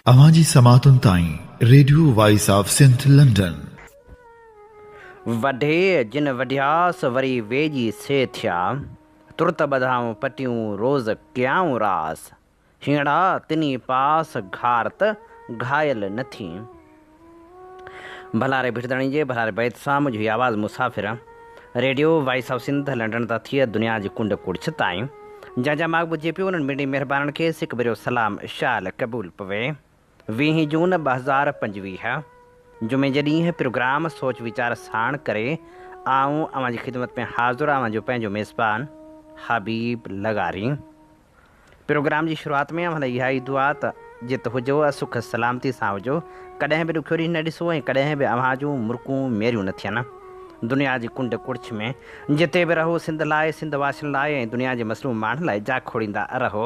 اوهان جي سماعتن تائين radio voice of Sindh London. وڍي جن وڍياس وري ويڄي سي ٿيا، ترت ٻڌائون پٽيون روز ڪيائون راس، هينئڙا تني پاس گهار ته گهايل نه ٿين. ڀلاري ڀٽدڻي جي ڀلاري بيت سان منهنجو هي آواز مسافر radio voice of Sindh London تان ٿي دنيا جي ڪنڊ ڪڙڇ تائين جنهن جا ماڳ ٻڌجي پيو انهن ٻنهي مهربانن کي سڪ ڀريو سلام شال قبول پوي. ويهين جون 2025 جمعي جي ڏينهن پروگرام سوچ ويچار ساڻ ڪري آئون اوهان جي خدمت ۾ حاضر اوهان جو پنهنجو ميزبان حبيب لغاري. پروگرام جي شروعات ۾ اوهان لاء اها ئي دعا ته جت هجو سک سلامتي سان هجو، ڪڏهن به ڏکيو ڏينهن نه ڏسو ۽ ڪڏهن به اوهان جون مرڪون ميريون نه ٿين. دنيا جي ڪنڊ ڪڙڇ ۾ جتي به رهو سنڌ لاء، سنڌ واسين لاء ۽ دنيا جي مظلوم ماڻهن لاء جاکوڙيندا رهو.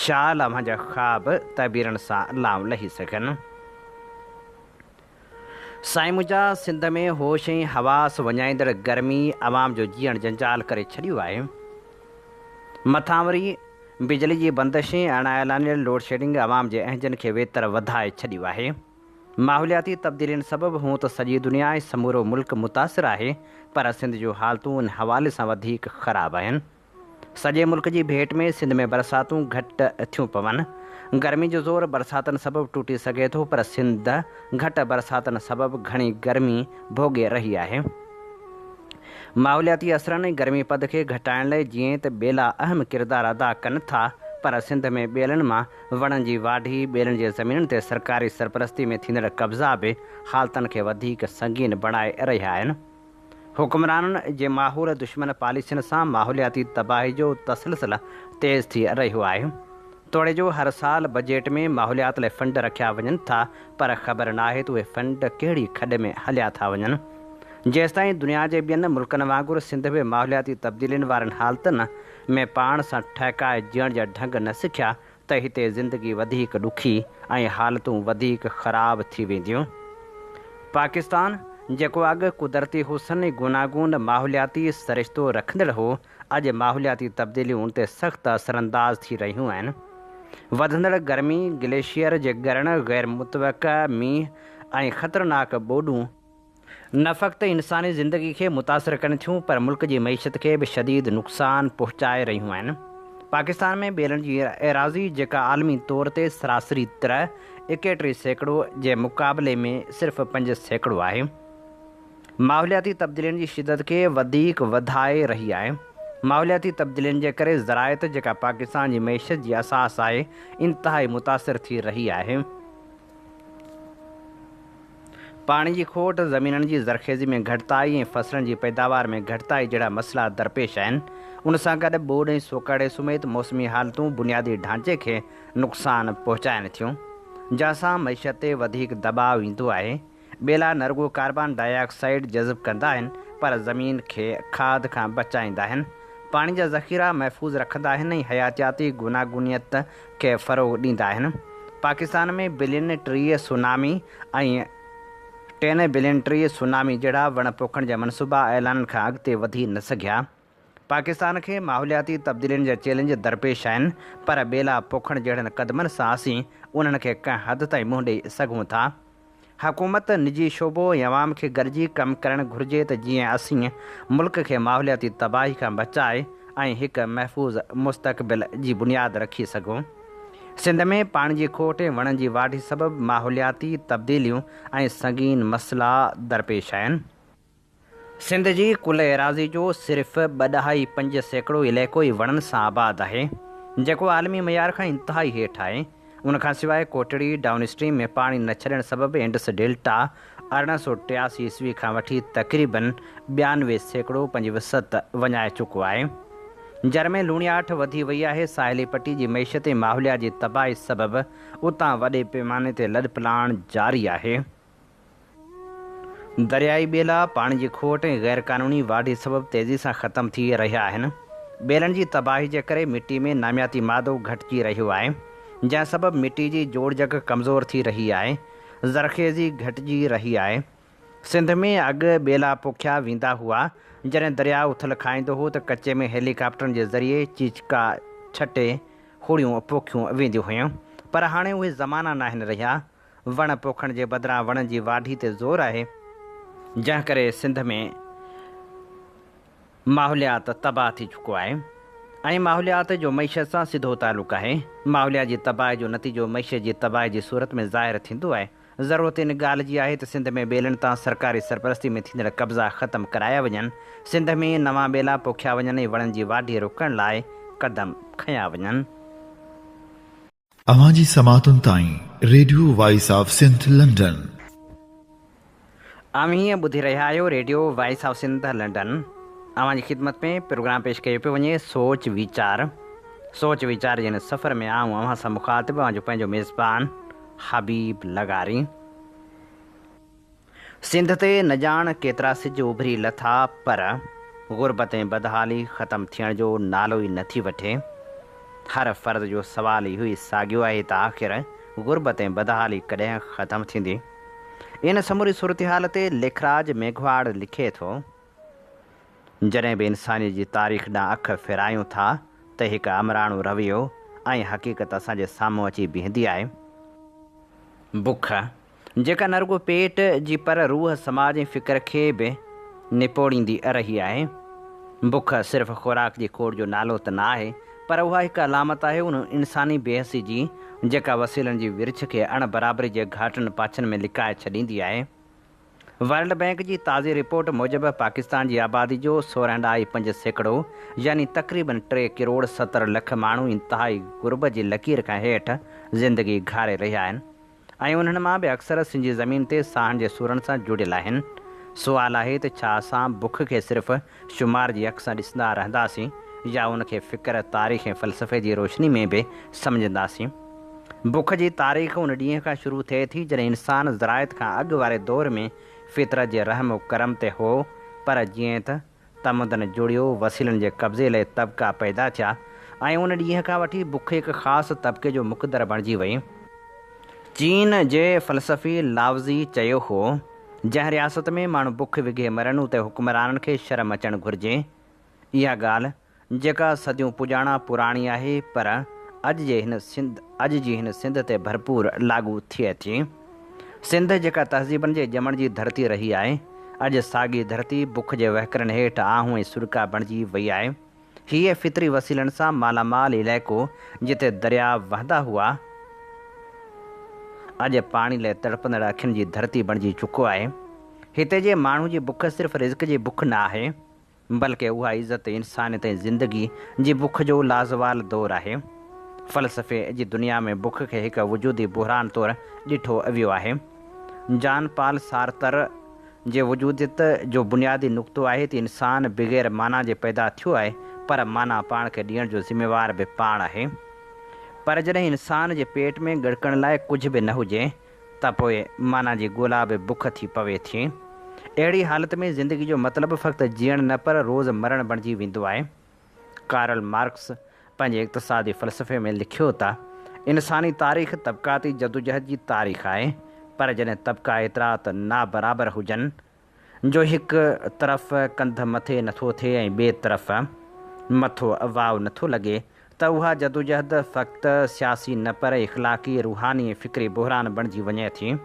شال اوهان جا خواب تعبيرن سان لائون لهي سگهن. سائين منهنجا سنڌ ۾ هوش ۽ حواس وڃائيندڙ گرمي عوام جو جيئڻ جنجال ڪري ڇڏيو آهي. مٿان وري بجلي جي بندش ۽ اڻ اعلانيل لوڊشيڊنگ عوام جي اهنجن کي ويتر وڌائي ڇڏيو آهي. ماحولياتي تبديلين سبب هونء ته سڄي دنيا ۽ سمورو ملڪ متاثر آهي پر سنڌ جون حالتون ان حوالي سان وڌيڪ خراب آهن. سڄي ملڪ جي ڀيٽ ۾ سنڌ ۾ برساتون گهٽ ٿيون پون. گرمي جو زور برساتن سبب ٽوٽي سگهي ٿو پر سنڌ گهٽ برساتن سبب گهڻي گرمي ڀوڳي رهي آهي. ماحولياتي اثرن ۽ گرمي پد کي گهٽائڻ لاء جيئن ته ٻيلا اهم ڪردار ادا ڪن ٿا پر سنڌ ۾ ٻيلن مان وڻن جي واڍي، ٻيلن جي زمينن تي سرڪاري سرپرستي ۾ ٿيندڙ قبضا به حالتن کي وڌيڪ سنگين بڻائي رهيا آهن. حڪمرانن جي ماحول دشمن پاليسين سان ماحولياتي تباهي جو تسلسل تيز ٿي رهيو آهي. توڙي جو هر سال بجيٽ ۾ ماحوليات لاء فنڊ رکيا وڃن ٿا پر خبر ناهي ته اهي فنڊ ڪهڙي کڏ ۾ هليا ٿا وڃن. جيستائين دنيا جي ٻين ملڪن وانگر سنڌ به ماحولياتي تبديلين وارين حالتن ۾ پاڻ سان ٺهڪائي جيئڻ جا ڍنگ نه سکيا ته هتي زندگي وڌيڪ ڏکي ۽ حالتون وڌيڪ خراب ٿي وينديون. پاڪستان، جيڪو اڳ قدرتي حسن ۽ گوناگون ماحولياتي سرشتو رکندڙ هو، اڄ ماحولياتي تبديليون ان تي سخت اثرانداز ٿي رهيون آهن. وڌندڙ گرمي، گليشيئر جي ڳرڻ، غير متوقع مينهن ۽ خطرناڪ ٻوڏون، نه فقط انساني زندگي کي متاثر ڪن ٿيون پر ملڪ جي معيشت کي به شديد نقصان پهچائي رهيون آهن. پاڪستان ۾ ٻيلن جي ايراضي جيڪا عالمي طور تي سراسري طرح 31% جي مقابلي ۾ صرف 5% آهي، ماحولياتي تبديلين جي شدت کي وڌيڪ وڌائي رهي آهي. ماحولياتي تبديلين جي ڪري زراعت جيڪا پاڪستان جي معيشت جي اساس آهي، انتهائي متاثر ٿي رهي آهي. پاڻي جي کوٽ، زمينن جي زرخيزي ۾ گهٽتائي ۽ فصلن جي پيداوار ۾ گهٽتائي جهڙا مسئلا درپيش آهن. ان سان گڏ ٻوڏ ۽ سوڪهڙي سميت موسمي حالتون بنيادي ڍانچي کي نقصان پهچائن ٿيون، جنهن سان معيشت تي وڌيڪ دٻاء ايندو آهي. ٻيلا نه رڳو ڪاربان ڊاء آڪسائيڊ جذب ڪندا آهن پر زمين کي کاڌ کان بچائيندا آهن، پاڻي جا ذخيرا محفوظ رکندا آهن ۽ حياتياتي گوناگونيت کي فروغ ڏيندا آهن. پاڪستان ۾ بلين ٽري سونامي ۽ ٽين بلين ٽري سونامي جهڙا وڻ پوکڻ جا منصوبا اعلانن کان اڳتي وڌي نه سگهيا. پاڪستان کي ماحولياتي تبديلين جا چئلينج درپيش آهن پر ٻيلا پوکڻ جهڙن قدمن سان اسين انهن کي ڪنهن حد تائين منهن ڏئي سگهون ٿا. حڪومت، نجي شعبو ۽ عوام کي گڏجي ڪم ڪرڻ گهرجي ته جيئن اسين ملڪ کي ماحولياتي تباهي کان بچائي ۽ هڪ محفوظ مستقبل جي بنياد رکي سگهون. سنڌ ۾ پاڻي جي کوٽ ۽ وڻن جي واڍي سبب ماحولياتي تبديليون ۽ سنگين مسئلا درپيش آهن. سنڌ جي ڪل ايراضي جو صرف ٻه ڏهائي پنج سيڪڙو علائقو ئي وڻن سان آباد آهي، جيڪو عالمي معيار کان انتهائي هيٺ آهي. ان کان سواء ڪوٽڙي ڊائون اسٽريم ۾ پاڻي نه ڇڏڻ سبب انڊس ڊيلٽا 1883 عيسوي کان وٺي تقريبن 92% پنهنجي وسعت وڃائي چڪو آهي. جر ۾ لوڻياٺ وڌي وئي آهي، ساحلي پٽي جي معيشت ۽ ماحوليات جي تباهي سبب اتان وڏي پيماني تي لڏپلاڻ جاري آهي. دريائي ٻيلا پاڻي جي کوٽ ۽ غيرقانوني واڍي سبب تيزي سان ختم ٿي رهيا آهن. ٻيلن جي تباهي جي ڪري مٽي ۾ نامياتي مادو گهٽجي رهيو آهي، جنهن سبب مٽي جي جوڙجڪ ڪمزور ٿي رهي آهي، زرخيزي گهٽجي رهي آهي. سنڌ ۾ اڳ ٻيلا پوکيا ويندا هئا، جڏهن درياء اٿل کائيندو هو ته ڪچي ۾ هيلي ڪاپٽرن جي ذريعي چيچڪا ڇٽي هوڙيون پوکيون وينديون هيون، پر هاڻي اهي زمانا ناهن رهيا. وڻ پوکڻ جي بدران وڻن جي واڍي تي زور آهي. جنهن ڪري سنڌ ۾ ماحوليات تباهه ٿي چڪو آهي ۽ ماحوليات جو معيشت سان سڌو تعلق آهي. ماحوليات جي تباهي جو نتيجو معيشت جي تباهي جي صورت ۾ ظاهر ٿيندو آهي. ضرورت ان ڳالهه جي آهي ته سنڌ ۾ ٻيلن تان سرڪاري سرپرستي ۾ ٿيندڙ قبضا ختم ڪرايا وڃن، سنڌ ۾ نوان ٻيلا پوکيا وڃن ۽ وڻن جي واڍي روڪڻ لاء قدم کنيا وڃن. اوهان جي سماعتن تائين radio voice of Sindh London. اوهين ٻڌي رهيا آهيو radio voice of Sindh London. اوهان جي خدمت ۾ پروگرام پيش ڪيو پيو وڃي سوچ ويچار. سوچ ويچار جي هن سفر ۾ آئون اوهان سان مخاطب اوهان جو پنهنجو ميزبان حبيب لغاري. سنڌ تي نه ڄاڻ ڪيترا سج اڀري لٿا پر غربت ۽ بدحالي ختم ٿيڻ جو نالو ئي نٿي وٺي. هر فرد جو سوال اهو ئي ساڳيو آهي ته آخر غربت ۽ بدحالي ڪڏهن ختم ٿيندي؟ ان سموري صورتحال تي ليکراج ميگهواڙ لکي ٿو. جڏهن به انسانيت جي تاريخ ڏانهن اک ڦيرايون ٿا ته هڪ آمراڻو رويو ۽ حقيقت اسان جي سامهون اچي بيهندي آهي. بک، جيڪا نه رڳو پيٽ جي پر روح، سماج ۽ فڪر کي به نپوڙيندي رهي آهي. بک صرف خوراڪ جي کوٽ جو نالو ته نه آهي پر اها هڪ علامت آهي ان انساني بيحسي جي جيڪا وسيلن جي ورڇ کي اڻ برابري جي گهاٽن پاڇن ۾ لڪائي ڇڏيندي آهي. ورلڊ بئنڪ جي تازي رپورٽ موجب پاڪستان جي آبادي جو سورهن ڏهائي 5% يعني تقريبن ٽي ڪروڙ 70 لک ماڻهو انتهائي غربت جي لڪير کان هيٺ زندگي گهاري رهيا آهن ۽ انهن مان به اڪثر سنجي زمين تي ساهن جي سورن سان جڙيل آهن. سوال آهي ته ڇا اسان بک کي صرف شمار جي اک سان ڏسندا رهنداسين يا ان کي فڪر، تاريخ ۽ فلسفي جي روشني ۾ به سمجهنداسين؟ بک جي تاريخ ان ڏينهن کان شروع ٿئي ٿي جڏهن انسان زراعت کان اڳ واري دور ۾ فطرت جي رحم و ڪرم تي هو پر جيئن ته تمدن جڙيو، وسيلن جي قبضي لئه طبقا پيدا ٿيا ۽ ان ڏينهن کان وٺي بک هڪ خاص طبقي جو مقدر بڻجي وئي. چين جي فلسفي لاوزي چيو هو، جنهن رياست ۾ ماڻهو بک وگهي مرن اتي حڪمرانن کي شرم اچڻ گهرجي. اها ڳالهه جيڪا صديون پڄاڻا پراڻي آهي پر اڄ جي هن سنڌ اڄ جي هن سنڌ تي ڀرپور لاڳو ٿئي ٿي. سنڌ جيڪا تهذيبن جي ڄمڻ جي ڌرتي رهي آهي، اڄ ساڳي ڌرتي بک جي وهڪرن هيٺ آهون ۽ سڏڪا بڻجي وئي آهي. هيء فطري وسيلن سان مالا مال علائقو جتي درياء وهندا هئا، اڄ پاڻي لئه تڙپندڙ اکين جي ڌرتي بڻجي چڪو آهي. هتي جي ماڻهو جي بک صرف رزق جي بک نه آهي. بلڪه اها عزت، انسانيت ۽ زندگي جي بک جو لازوال دور آهي. فلسفي جي دنيا ۾ بک کي هڪ وجودي بحران طور ڏٺو ويو آهي. جان پال سارتر جي وجوديت جو بنيادي نقطو آهي ته انسان بغير معنيٰ جي پيدا ٿيو آهي پر معنيٰ پاڻ کي ڏيڻ جو ذميوار به پاڻ آهي. پر جڏهن انسان جي پيٽ ۾ ڳڙڪڻ لاء ڪجهه به نه هجي ته پوء معنيٰ جي ڳولا به بک ٿي پوي ٿي. اهڙي حالت ۾ زندگي جو مطلب فقط جيئڻ نه پر روز مرڻ بڻجي ويندو آهي. ڪارل مارڪس پنهنجي اقتصادي فلسفي ۾ لکيو ته، انساني تاريخ طبقاتي جدوجهد جي تاريخ آهي، پر جڏهن طبقا ايترا ته نابرابر هجن، جو هڪ طرف ڪنڌ مٿي نٿو ٿئي ۽ ٻئي طرف مٿو واء نٿو لڳي ته اها جدوجهد فقط سياسي نه پر اخلاقي، روحاني ۽ فڪري بحران بڻجي وڃي ٿي.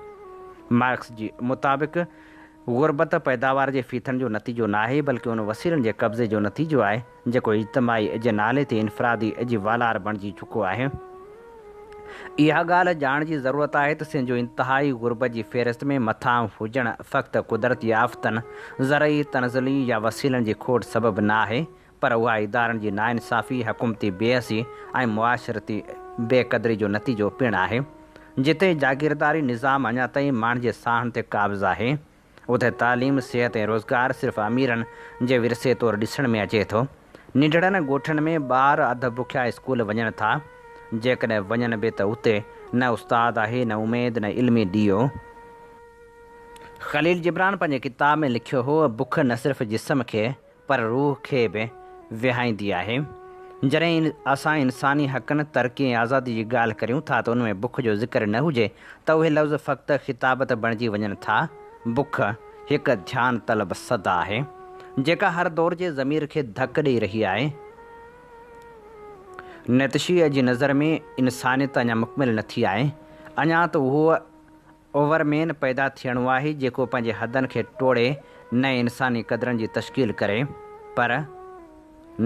مارڪس جي مطابق غربت پيداوار جي ڦيٿن جو نتيجو ناهي بلڪه ان وسيلن جي قبضي جو نتيجو آهي جيڪو اجتماعي جي نالي تي انفرادي جي والار بڻجي چڪو آهي. اها ڳالهه ڄاڻڻ جي ضرورت آهي ته سنڌ جو انتهائي غربت جي فهرست ۾ مٿانهون هجڻ فقط قدرتي آفتن، زرعي تنزلي يا وسيلن جي کوٽ سبب نه آهي پر اها ادارن جي ناانصافي، حڪومتي بيحسي ۽ معاشرتي بي قدري جو نتيجو پڻ آهي. جتي جاگيرداري نظام اڃا تائين ماڻهن جي ساهن تي قابض آهي. اتي تعليم، صحت ۽ روزگار صرف اميرن جي ورثي طور ڏسڻ ۾ اچي ٿو. ننڍڙن ڳوٺن ۾ ٻار اڌ بکيا اسڪول وڃن ٿا. جيڪڏهن وڃن به ته اتي نه استاد آهي، نه اميد، نه علمي ڏيئو. خليل جبران پنهنجي ڪتاب ۾ لکيو هو، بک نه صرف جسم کي پر روح کي به وهائيندي آهي. جڏهن اسان انساني حقن، ترقي ۽ آزادي جي ڳالهه ڪريون ٿا ته ان ۾ بک جو ذڪر نه هجي ته اهي لفظ فقط خطابت بڻجي وڃن ٿا. بک هڪ ڌيان طلب صدا آهي، جيڪا هر دور جي ضمير کي ڌڪ ڏئي رهي آهي. نيتشيء جي نظر ۾ انسانيت اڃا مڪمل نه ٿي آهي. اڃا ته اهو اوورمين پيدا ٿيڻو آهي جيڪو پنهنجي حدن کي ٽوڙي نئين انساني قدرن جي تشڪيل ڪري. پر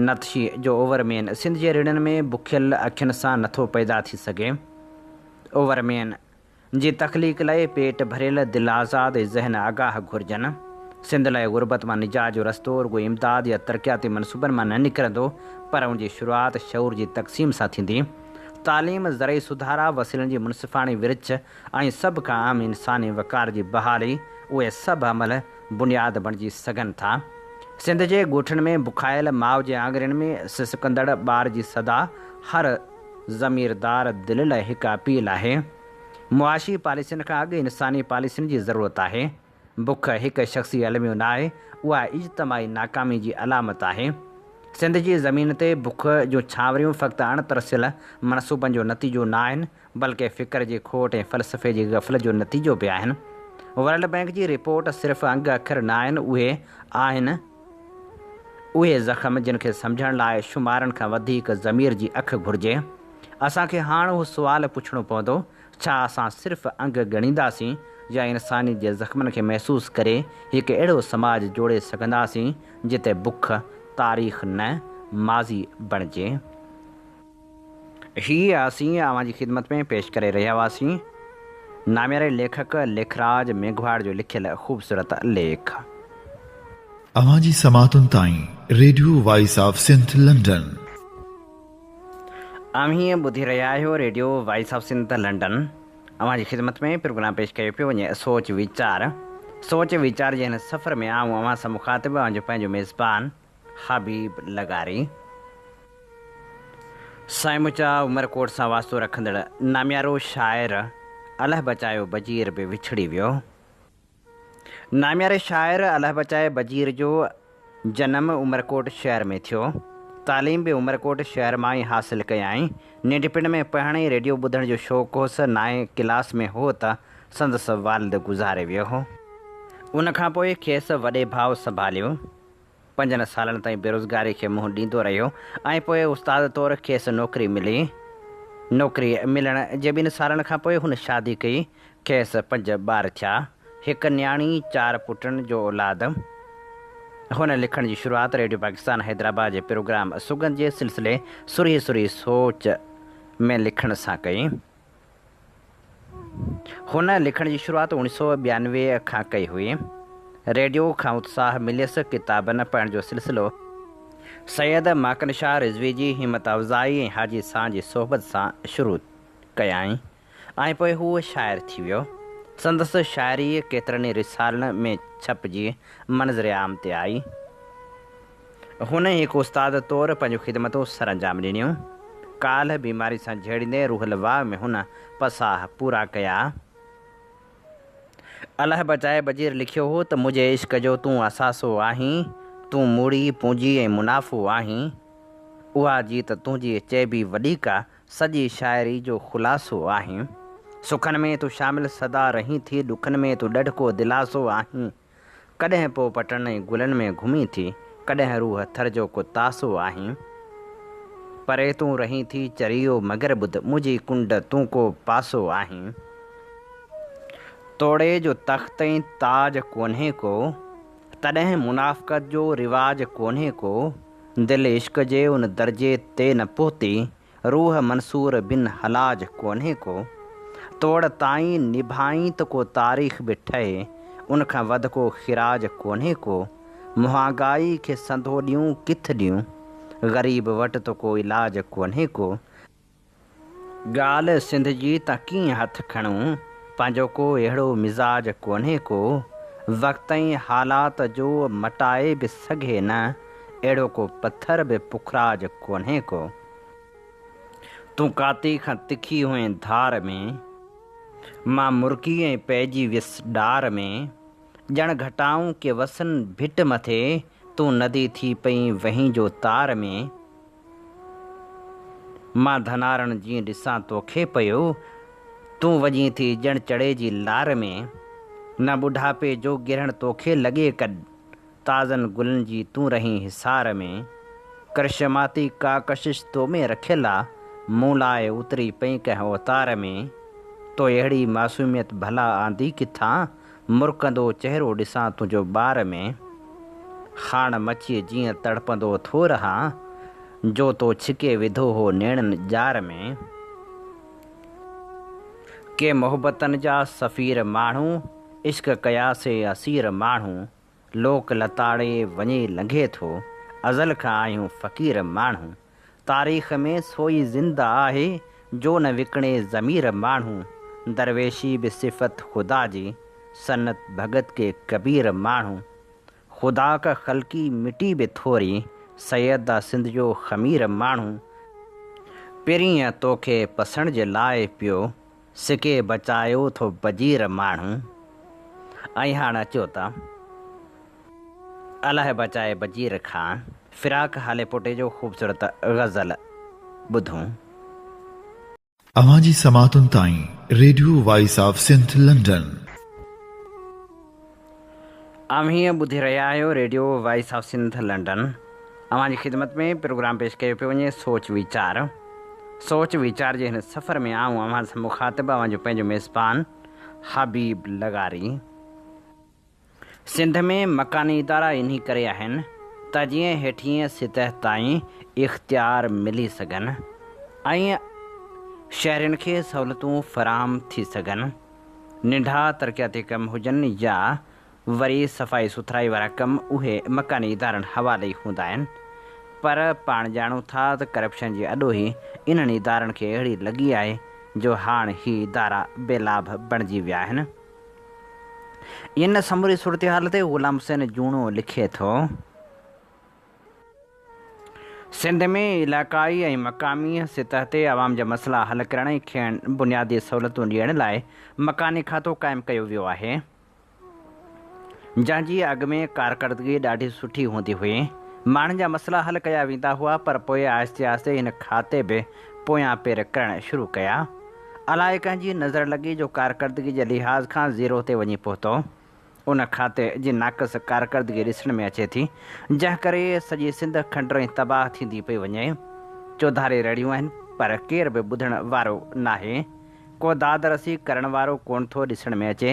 نطشي جو اوورمين سنڌ جي رڻن ۾ بکيل اکين سان نٿو پيدا ٿي سگهي. اوورمين جي تخليق لاء پيٽ ڀريل، دل آزاد ۽ ذهن آگاهه گهرجن. سنڌ لاء غربت مان نجات جو رستو رڳو امداد يا ترقياتي منصوبن مان نه نڪرندو پر ان جي شروعات شعور جي تقسيم سان ٿيندي. تعليم، زرعي سڌارا، وسيلن جي منصفاڻي ورڇ ۽ سڀ کان اهم انساني وقار جي بحالي، اهي سڀ عمل بنياد بڻجي سگهن ٿا. سنڌ جي ڳوٺن ۾ بکايل ماء جي آڱرين ۾ سسڪندڙ ٻار جي صدا هر ضميردار دل لاء هڪ اپيل آهي. معاشي پاليسين کان اڳ انساني پاليسين جي ضرورت آهي. بک هڪ شخصي الميو ناهي، اها اجتماعي ناڪامي جي علامت آهي. سنڌ جي زمين تي بک جون ڇانوريون فقط اڻ ترسيل منصوبن جو نتيجو ناهن، بلڪه فڪر جي کوٽ ۽ فلسفي جي غفلت جو نتيجو به آهن. ورلڊ بئنڪ جي رپورٽ صرف انگ اکر ناهن، اهي آهن اهي زخم جن کي سمجهڻ لاء شمارن کان وڌيڪ ضمير جي اک گهرجي. اسان کي هاڻ اهو سوال پڇڻو پوندو، ڇا اسان صرف انگ ڳڻينداسين يا انسانيت جي زخمن کي محسوس ڪري هڪ اهڙو سماج جوڙي سگهنداسين جتي بک تاريخ نه ماضي بڻجي؟ هي اسين اوهان جي خدمت ۾ پيش ڪري رهيا هئاسين نامياري ليکڪ ليکراج ميگهواڙ جو لکيل خوبصورت ليک. اوهان جي سماعتن تائين radio voice of Sindh London. اوهين ٻڌي رهيا آهيو radio voice of Sindh London. اوهان جي خدمت ۾ پروگرام پيش ڪيو پيو وڃي سوچ ويچار. سوچ ويچار جي هن سفر ۾ آئون اوهان سان مخاطب اوهان جو پنهنجو ميزبان حبيب لغاري. سائين مچا عمرڪوٽ سان واسطو رکندڙ ناميارو شاعر الهه بچايو بجير به وڇڙي ويو. نامياري شاعر الهه بچايي بجير جو جنم عمرڪوٽ شهر ۾ ٿيو. تعليم به عمرڪوٽ شهر مان ئي حاصل ڪيائين. ننڍپڻ ۾ پڙهڻ ۽ ريڊيو ٻڌڻ جو شوق هوس. نائين ڪلاس ۾ هو ته سندس والد گذاري ويو هو. ان کان پوء کيس وڏي ڀاء سنڀاليو. پنجن سالن تائين بيروزگاري کي منهن ڏيندو رهيو ۽ پوء استاد طور کيس نوڪري ملي. نوڪري ملڻ جي ٻن سالن کان پوء هن شادي ڪئي. کيس پنج ٻار ٿيا. هڪ نياڻي، چار پٽن جو اولاد. هن لکڻ جي شروعات ريڊيو پاڪستان حيدرآباد جي پروگرام سڳنڌ جي سلسلي سرهي سرهي سوچ ۾ لکڻ سان ڪئي. هن لکڻ جي شروعات اوڻيھ سؤ 92 کان ڪئي هئي. ريڊيو کان اتساهه مليس، ڪتابن پڙهڻ جو سلسلو سيد ماڪن شاهه رضوي جي همت افزائي ۽ حاجي سان جي صحبت سان شروع ڪيائين ۽ پوء هو شاعر ٿي ويو. سندس شاعري ڪيترن ئي رسالن ۾ ڇپجي منظر عام تي آئي. هن هڪ استاد طور پنهنجون خدمتون سرانجام ڏنيون. ڪالهه بيماري سان جهيڙيندي روحل واء ۾ هن پساهه پورا ڪيا. الهه بچائي بجير لکيو هو ته منهنجي عشق جو تون اثاثو آهين، تون موڙي، پونجي ۽ منافعو آهين. اها جيت تنهنجي چئبي وڏي ڪا سڄي شاعري جو خلاصو آهين. سکن ۾ تون شامل سدا رهين ٿي، ڏکن ۾ تون ڏڍڪو دلاسو آهين. ڪڏهن پوپٽن ۽ گلن ۾ گهمين ٿي، ڪڏهن روح ٿر جو ڪو تاسو آهين. پري تون رهين ٿي چريو مگر ٻڌ، منهنجي ڪنڊ تون ڪو پاسو آهين. توڙي جو تخت ۽ تاج ڪونهي ڪو، تڏهن منافقت جو رواج ڪونهي ڪو. دل عشق جي ان درجي تي نه پهتي، روح منصور بن حلاج ڪونهي ڪو. توڙ تائين نڀائين ته ڪو تاريخ به ٺهي، ان کان وڌ ڪو خراج ڪونهي ڪو. مهانگائي کي سنڌو ڏيون ڪٿ ڏيون، غريب وٽ ته ڪو علاج ڪونهي ڪو. ڳالهه سنڌ جي تان ڪيئن هٿ کڻون، پنهنجو ڪو اهڙو مزاج ڪونهي ڪو. وقت ۽ حالات جو مٽائي به سگهي نه، اهڙو ڪو پٿر به پکراج ڪونهي ڪو. تون ڪاتي کان تکي هئين ڌار ۾. مان مرڪي ۽ پئجي ويس ڏار ۾. ڄڻ گهٽائون ڪي وسن ڀٽ مٿي. تون ندي ٿي پئين وهين جو تار ۾. مان ڌنارڻ جيئن ڏسان توکي پيو. تون وڃين ٿي ڄڻ چڙي جي لار ۾. نه ٻڍاپي جو گرهڻ توکي لڳي ڪڏ. تازن گلن جي تون رهين حصار ۾. ڪرشماتي ڪا ڪشش تو ۾ رکيل آ، مون لاء اتري پئين ڪنهن اوتار ۾. تو اهڙي معصوميت ڀلا آندي ڪٿان، مرڪندو چهرو ڏسان تنهنجو ٻار ۾. هاڻ مڇيء جيئن تڙپندو ٿو رهان، جو تو ڇڪي وڌو هو نيڻن ڄار ۾. ڪي محبتن جا سفير ماڻهو، عشق ڪيا سي اسير ماڻهو. لوڪ لتاڙي وڃي لنگهي ٿو، ازل کان آهيون فقير ماڻهو. تاريخ ۾ سوئي زنده آهي، جو نه وڪڻي ضمير ماڻهو. درويشي به صفت خدا جي، سنت ڀڳت ڪي ڪبير ماڻهو. خدا ڪا خلقي مٽي به ٿوري، سيد آ سنڌ جو خمير ماڻهو. پرينء توکي پسڻ جي لاء پيو، سڪي بچايو ٿو بجير ماڻهو. ۽ هاڻ اچو ته الهه بچائي بجير کان فراق هاليپوٽي جو خوبصورت غزل ٻڌون. اوهان جي سماعتن تائين radio voice of Sindh London. اوهين ٻڌي رهيا آهيو radio voice of Sindh London. اوهان جي خدمت ۾ پروگرام پيش ڪيو پيو وڃي سوچ ويچار. سوچ ويچار جي هن سفر ۾ آئون اوهان سان مخاطب اوهان جو پنهنجو ميزبان حبيب لغاري. سنڌ ۾ مڪاني ادارا انهي ڪري آهن ته جيئن هيٺينء سطح تائين اختيار ملي سگهن ۽ شهرين کي سهولتون فراهم ٿي سگهن. ننڍا ترقياتي ڪم هجن يا وري صفائي سٿرائي وارا ڪم اهي مڪاني ادارن حوالي ئي هوندا آهن پر پاڻ ڄاڻون ٿا ته ڪرپشن جي اڏوهي انهن ادارن کي اهڙي لڳي آهي جو هاڻ هي ادارا بي لاڀ بڻجي ويا آهن. ان سموري صورتحال تي غلام حسين جوڻو لکي ٿو. سنڌ ۾ علائقائي ۽ مقامي سطح تي عوام جا مسئلا حل ڪرڻ ۽ کين بنيادي سهولتون ڏيڻ لاء مڪاني کاتو قائم ڪيو ويو آهي، جنهن جي اڳ ۾ ڪارڪردگي ڏاڍي سٺي هوندي هئي. ماڻهن جا مسئلا حل ڪيا ويندا هئا پر پوء آهستي آهستي هن کاتي به پويان پير ڪرڻ شروع ڪيا. الائي ڪنهن جي نظر لڳي جو ڪارڪردگي جي لحاظ کان زيرو تي وڃي پهتو. ان کاتي جي ناقص ڪارڪردگي ڏسڻ ۾ اچي ٿي، جنهن ڪري سڄي سنڌ کنڊر ۽ تباهه ٿيندي پئي وڃي. چوڌاري رڙيون آهن، پر ڪير به ٻڌڻ وارو ناهي. ڪو داد رسي ڪرڻ وارو ڪونه ٿو ڏسڻ ۾ اچي.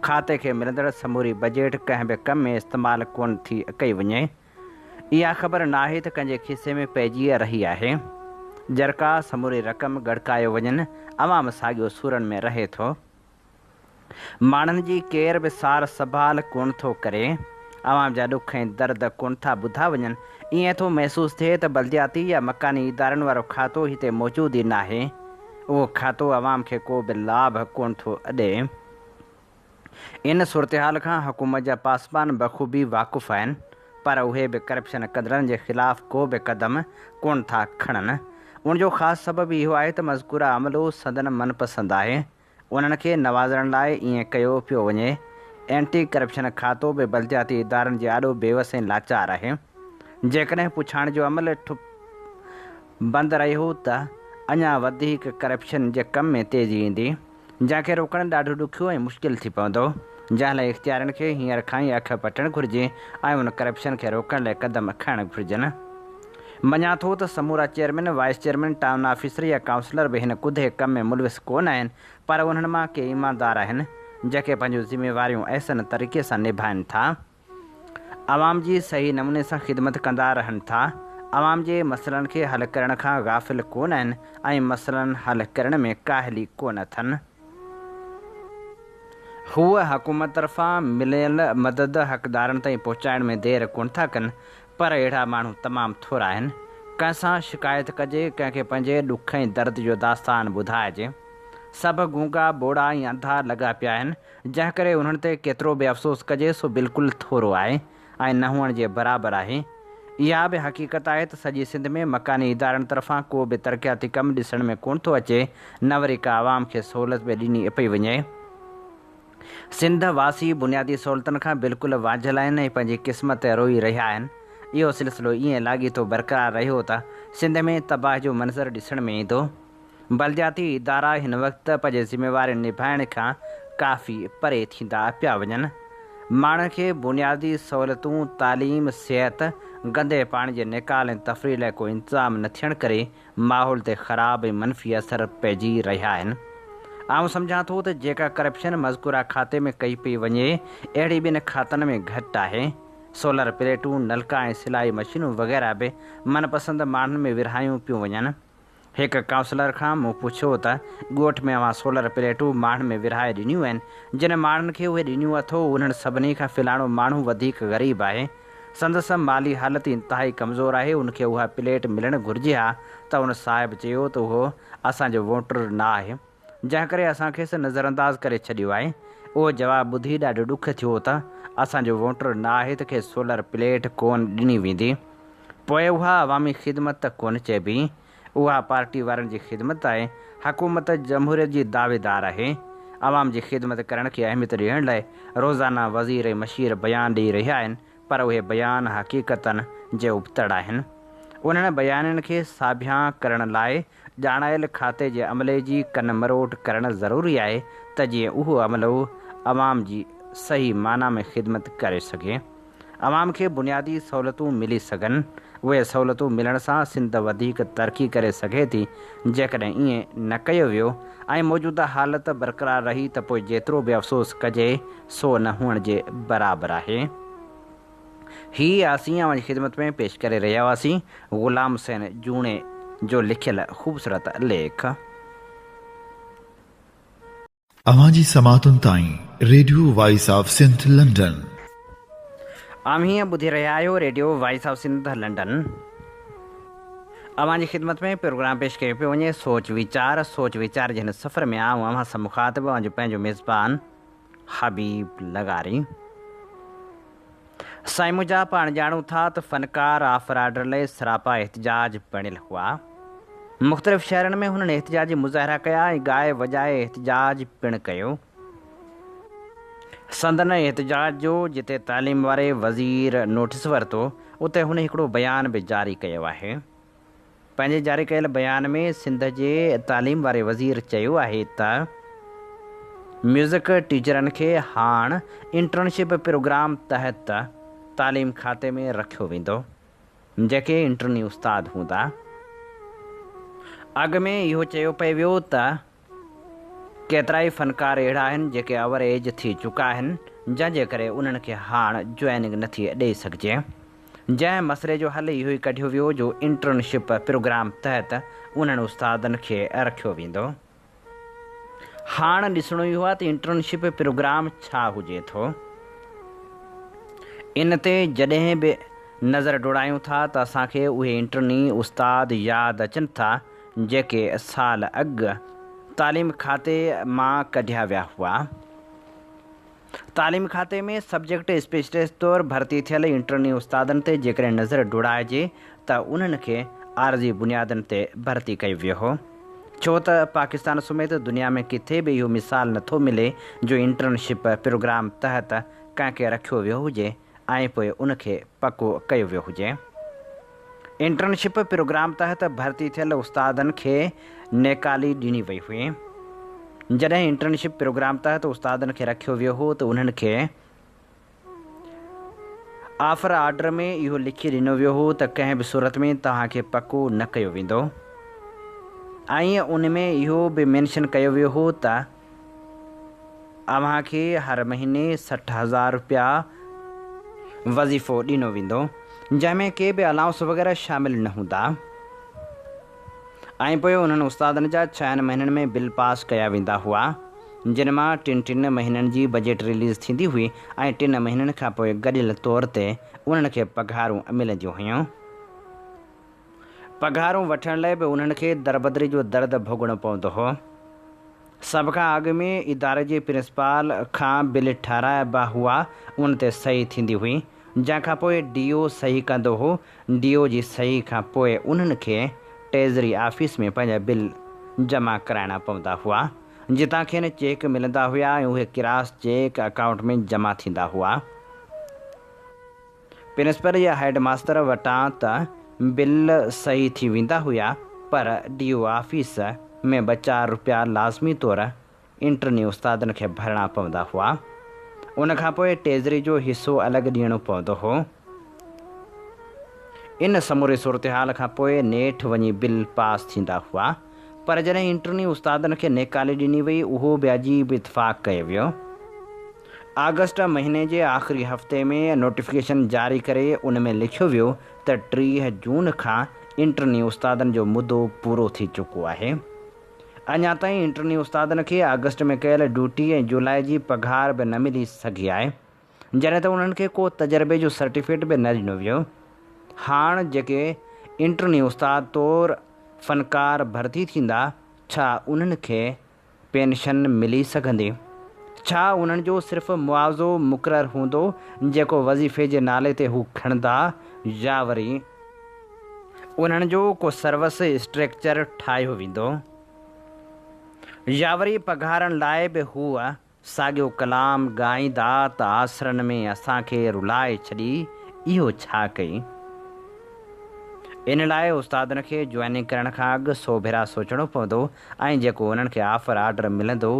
کاتي کي ملندڙ سموري بجيٽ ڪنهن به ڪم ۾ استعمال ڪونه ٿي ڪئي وڃي. اها خبر ناهي ته ڪنهن جي کيسي ۾ پئجي رهي آهي. جرڪا سموري رقم ڳڙڪايو وڃن، عوام ساڳيو سورن ۾ رهي ٿو. ماڻهن جي ڪير به سار سنڀال ڪونه ٿو ڪري، عوام جا ڏک ۽ درد ڪونه ٿا ٻڌا وڃن، ائين ٿو محسوس ٿئي ته بلدياتي يا مڪاني ادارن وارو کاتو هتي موجود ئي ناهي، اهو کاتو عوام کي ڪو به لاڀ ڪونه ٿو ڏئي. ان صورتحال کان حڪومت جا پاسبان بخوبي واقف آهن، پر اهي به ڪرپشن ڪندڙن جي خلاف ڪو به قدم ڪونه ٿا کڻن. ان جو خاص سبب اهو آهي ته مذڪوره عملو سندن من پسند آهي، انهن کي نوازڻ لاء ائين ڪيو پيو وڃي. اينٽي ڪرپشن کاتو به بلدياتي ادارن جي آڏو بيوس ۽ لاچار آهي. جيڪڏهن پڇاڻ جو عمل ٺپ بند رهيو ته اڃا وڌيڪ ڪرپشن جي ڪم ۾ تيزي ايندي، جنهن کي روڪڻ ڏاڍو ڏکيو ۽ مشڪل ٿي پوندو، جنهن لاء اختيارين کي هينئر کان ئي اک پٽڻ گهرجي ۽ ان ڪرپشن کي روڪڻ لاء قدم کڻڻ گهرجن. مڃان ٿو ته سمورا chairman, vice chairman, town officer يا ڪائونسلر به هن ڪڌي ڪم ۾ ملوث ڪونه آهن پر انهن مان ڪي ايماندار آهن جيڪي پنهنجون ذميواريون احسن طريقي سان نڀائن ٿا. عوام جي صحيح نموني سان خدمت ڪندا رهن ٿا. عوام جي مسئلن کي حل ڪرڻ کان غافل ڪونه آهن ۽ مسئلن حل ڪرڻ ۾ ڪاهلي ڪونه اٿن. هو حڪومت طرفان مليل مدد حقدارن تائين پهچائڻ ۾ دير ڪونه ٿا ڪن، پر اهڙا ماڻهو تمام ٿورا آهن. ڪنهن سان شڪايت ڪجي، ڪنهن کي پنهنجي ڏک ۽ درد جو داستان ٻڌائجي. سڀ گونگا، ٻوڙا ۽ انڌا لڳا پيا آهن، جنهن ڪري انهن تي ڪيترو به افسوس ڪجي سو بلڪل ٿورو آهي ۽ نه هئڻ جي برابر آهي. اها به حقيقت آهي ته سڄي سنڌ ۾ مڪاني ادارن طرفان ڪو به ترقياتي ڪم ڏسڻ ۾ ڪونه ٿو اچي نه وري ڪا عوام کي سهولت به ڏني پئي وڃي. سنڌ واسي بنيادي سهولتن کان بلڪل وانجهيل آهن ۽ پنهنجي قسمت تي روئي رهيا آهن. اهو سلسلو ائين لاڳيتو برقرار رهيو ته سنڌ ۾ تباهي جو منظر ڏسڻ ۾ ايندو. بلدياتي ادارا هن وقت پنهنجي ذميوارين نڀائڻ کان ڪافي پري ٿيندا پيا وڃن. ماڻهن کي بنيادي سهولتون، تعليم، صحت گندي پاڻي جي نيڪال ۽ تفريح لاء ڪو انتظام نه ٿيڻ ڪري ماحول تي خراب ۽ منفي اثر پئجي رهيا آهن. آئون سمجهان ٿو ته جيڪا ڪرپشن مذڪوره کاتي ۾ ڪئي پئي وڃي اهڙي ٻين کاتن ۾ گهٽ آهي. سولر پليٽون، نلڪا ۽ سلائي مشينون وغيره به من پسند ماڻهن ۾ ورهايون پيون وڃن. هڪ ڪائونسلر کان مون پڇيو ته ڳوٺ ۾ اوهان سولر پليٽون ماڻهن ۾ ورهائي ڏنيون آهن، جن ماڻهن کي اهي ڏنيون اٿو انهن سڀني کان فلاڻو ماڻهو وڌيڪ غريب آهي، سندس مالي حالت انتهائي ڪمزور آهي، ان کي اها پليٽ ملڻ گهرجي ها ته ان صاحب چيو ته اهو اسان جو ووٽر نه آهي. جنهن ڪري اسان کيس نظرانداز ڪري ڇڏيو آهي. اهو جواب ٻڌي ڏاڍو ڏک ٿيو ته اسان جو ووٽر نه آهي ته کيس سولر پليٽ ڪونه ڏني ويندي. پوء اها عوامي خدمت ته ڪونه چئبي. اها پارٽي وارن جي خدمت آهي. حڪومت جمهوريت جي دعويدار آهي. عوام جي خدمت ڪرڻ کي اهميت ڏيڻ لاء روزانه وزير ۽ مشير بيان ڏئي رهيا آهن پر اهي بيان حقيقتن جي ابتڙ آهن. انهن بيانن کي ساڀيان ڪرڻ لاء ڄاڻايل کاتي جي عملي جي ڪن مروٽ ڪرڻ ضروري آهي ته جيئن اهو عملو عوام جي صحيح معنيٰ ۾ خدمت ڪري سگهي. عوام کي بنيادي سهولتون ملي سگهن. اهي سهولتون ملڻ سان سنڌ وڌيڪ ترقي ڪري سگهي ٿي. جيڪڏهن ائين نه ڪيو ويو ۽ موجوده حالت برقرار رهي ته پوء جيترو به افسوس ڪجي سو نه هئڻ جي برابر آهي. هي اسين اوهان جي خدمت ۾ پيش ڪري رهيا هئاسين غلام حسين جوڻي جو لکيل خوبصورت ليک. اوهان جي سماعتن تائين radio voice of Sindh London. اوهين ٻڌي رهيا آهيو radio voice of Sindh London. اوهان جي خدمت ۾ پروگرام پيش ڪيو پيو وڃي سوچ ويچار سوچ ويچار جي هن سفر ۾ آئون اوهان سان مخاطب اوهان جو پنهنجو ميزبان حبيب لغاري. سائين منهنجا پاڻ ڄاڻون ٿا ته فنڪار آفر آرڊر لئي سراپا احتجاج بڻيل هئا. مختلف شهرن ۾ هنن احتجاجي مظاهرا ڪيا ۽ ڳائي وڄائي احتجاج پڻ ڪيو. سندن احتجاج جو جتي تعليم واري وزير نوٽيس ورتو اتي هن هڪڙو بيان به جاري ڪيو آهي. پنهنجي جاري ڪيل بيان ۾ سنڌ جي تعليم واري وزير چيو آهي ته ميوزڪ ٽيچرن کي هاڻ انٽرنشپ پروگرام تحت تعليم کاتي ۾ رکيو ويندو جيڪي انٽرني استاد هوندا. اڳ ۾ اهو چيو پئي ويو ته ڪيترائي فنڪار اهڙا آهن جيڪي اوور ايج ٿي چڪا آهن جنهن جي ڪري انهن کي هاڻ جوائننگ نٿي ڏئي سگهجي. جنهن مسئلي جو حل اهو ئي ڪڍيو ويو جو انٽرنشپ پروگرام تحت انهن استادن کي رکيو ويندو. هاڻ ڏسڻو اهو آهي ته انٽرنشپ پروگرام ڇا هجي ٿو. ان تي جڏهن به نظر ڊوڙايون ٿا ته اسان کي اهي انٽرني استاد ياد اچن ٿا جيڪي سال اڳ تعليم کاتي مان ڪڍيا ويا هئا. تعليم کاتي ۾ سبجيڪٽ اسپيشلسٽ طور ڀرتي ٿيل انٽرني استادن تي جيڪڏهن نظر ڊوڙائجي ته انهن کي عارضي بنيادن تي ڀرتي ڪيو ويو هو. ڇو ته پاڪستان سميت دنيا ۾ ڪٿي به اهو مثال نٿو ملي جو انٽرنشپ پروگرام تحت ڪنهن کي رکيو ويو هجي ۽ پوء ان کي پڪو ڪيو ويو هجي. انٽرنشپ پروگرام تحت ڀرتي ٿيل استادن کي نيڪالي ڏني وئي هئي. جڏهن انٽرنشپ پروگرام تحت استادن کي رکيو ويو هو ته انهن کي آفر آرڊر ۾ اهو لکي ڏنو ويو هو ته ڪنهن به صورت ۾ توهان کي پڪو نه ڪيو ويندو ۽ ان ۾ اهو به مينشن ڪيو ويو هو ته اوهان کي هر مهيني 60 هزار رپيا وظيفو ڏنو ويندو، جنهن ۾ ڪي به الائونس وغيره شامل نه هوندا ۽ پوء انهن استادن جا ڇهن مهينن ۾ بل پاس ڪيا ويندا هئا، جن مان ٽن ٽن مهينن جي بجيٽ رليز ٿيندي هئي ۽ ٽن مهينن کان پوء گڏيل طور تي انهن کي پگهارون ملنديون هيون. پگهارون وٺڻ لاء به انهن کي دربدري جو درد ڀوڳڻو پوندو هو. سڀ کان اڳ ۾ اداري جي پرنسپال کان بل ٺهرائبا هئا، ان تي صحيح ٿيندي هئي، جنهن کان پوء ڊي او صحيح ڪندو هو، ڊي او جي صحيح کان پوء انهن کي ٽريزري آفيس ۾ پنهنجا بل جمع ڪرائڻا پوندا هئا، جتان کين چيڪ ملندا هيا ۽ اهي ڪراس چيڪ اڪائونٽ ۾ جمع ٿيندا هئا. پرنسپل يا هيڊ ماستر وٽان ته بل صحيح ٿي ويندا هيا پر ڊي او آفيس ۾ ٻه چار روپيا لازمي طور انٽرني استادن کي ڀرڻا پوندا هئا. ان کان پوء ٽيزري جو حصو الڳ ڏيڻو پوندو هو. ان سموري صورتحال کان پوء نيٺ وڃي بل پاس ٿيندا هئا. پر جڏهن انٽرني استادن کي نيڪالي ڏني وئي اهو به عجيب اتفاق ڪيو ويو. آگسٽ مهيني جي آخري هفتي ۾ نوٽيفڪيشن جاري ڪري ان ۾ لکيو ويو ته 30 جون کان انٽرني استادن جو مدو پورو ٿي چڪو آهي. اڃا تائين انٽرني استادن کي آگسٽ ۾ ڪيل ڊيوٽي ۽ جولاء جي پگهار به نه ملي سگهي آهي. جڏهن ته انهن کي ڪو تجربي جو سرٽيفڪيٽ به نه ڏنو ويو. هاڻ جيڪي انٽرني استاد طور فنڪار ڀرتي ٿيندا، ڇا انهن کي پينشن ملي سگهندي؟ ڇا انهن جو صرف معاوضو مقرر هوندو جيڪو وظيفي جي نالي تي هو کڻندا يا وري انهن جو ڪو سروس اسٽريڪچر ٺاهيو ويندو يا وري پگهارن لاء به هو ساڳيو ڪلام ڳائيندا ته آسرن ۾ اسان کي رلائي ڇڏي، اهو ڇا ڪئي؟ ان لاء استادن کي جوائننگ ڪرڻ کان اڳ سو ڀيرا سوچڻو پوندو ۽ جيڪو انهن کي آفر آرڊر ملندو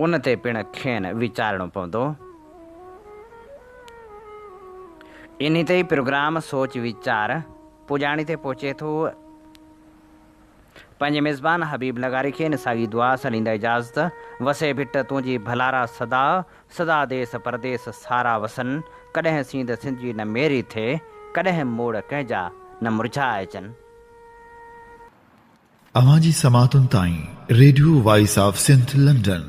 ان تي پڻ کين ويچارڻو پوندو. انهي تي ئي پروگرام سوچ ويچار پڄاڻي تي پهچي ٿو. پنهنجي ميزبان حبيب لغاري کي ان ساڳي دعا سان ڏيندا اجازت، وسي ڀٽ تنهنجي ڀلارا سدا، سدا ديس پرديس سارا وسن، ڪڏهن سينڌ سنڌ جي نه ميري ٿئي، ڪڏهن موڙ ڪنهن جا نه مرجهائجن. اوهان جي سماعتن تائين radio voice of Sindh London.